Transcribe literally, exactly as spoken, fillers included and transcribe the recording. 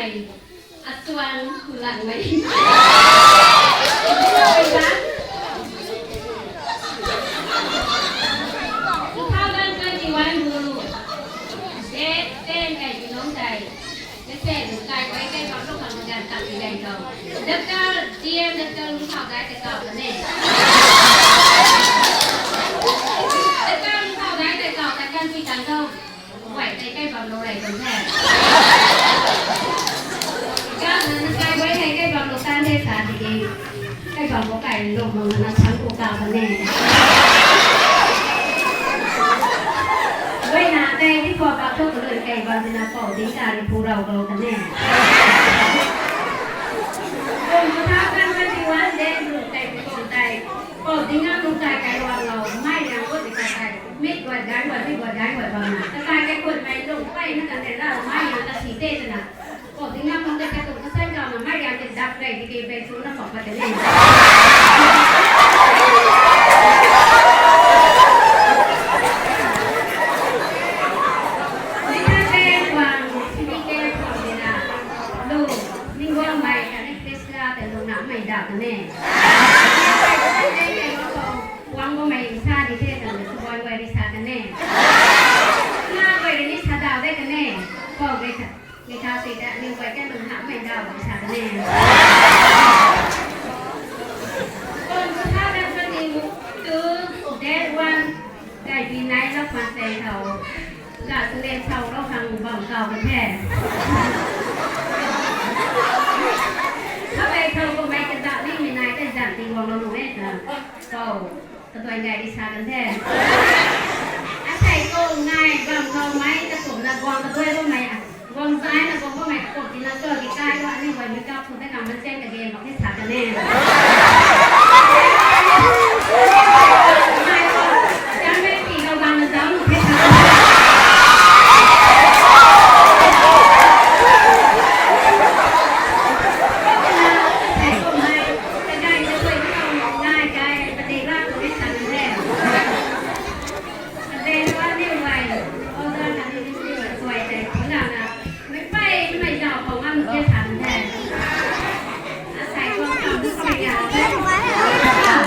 Asuan kulang mei. Two thousand twenty-one bu date ten kai binung tei. Date ten kai kai kai bam lou khang gan tak kai kai tho. Doctor D M Doctor Lungthau Dai tei kau kan e. Doctor Lungthau Dai tei kau kan kan pui tan tho. Guay tei kai bam lou rei tuang the. Gana na kai guay hei kai bam lou tan the sa tiki. Kai bam lou kai lou mang na chang ku kau kan e. Guay na tei di khou bak thu kalun kai bam di na pou ding ka ri phu rau rau kan e. Kum two thousand twenty-one de lu kai pi kum tei. Pou ding a lu kai kai wang lou, mai yang gut di kai kai. Mit guat gan guat, mit guat gan guat bam na. Kakai kai kuat mei lung kai na kan de la, mai yang ta si te twna. Pou ding a kum tei kai kum kasan kau na, mai yang tei dap rei di ke bei su na pou pat de le. Ningguangmei khatni Krisla ta lungna mei da kan e. Guang bammei sa di the kan, guay guay ri sa kan e. Na guay ri ni sa daw de kan e. Pou guay ta, guay ta si ta, ni guay ta lungna mei daw ri sa kan e. Kum two thousand twenty-two, date one, kai pi nai lou khang tei tho. Ga salen sau lou khang bam kau kan the. Kha tei tho kumei kazat ni mi nai tei zan ti guang lou nuh e ta. Kau, katuai ngai di sa kan the. Asei kum nai bam kau mei ta kum na guang katuai bammei a. Guang zai na guang bammei kum tina cho di kai lou ani guay makeup sw tei kang man chen kage mak the sa kan e.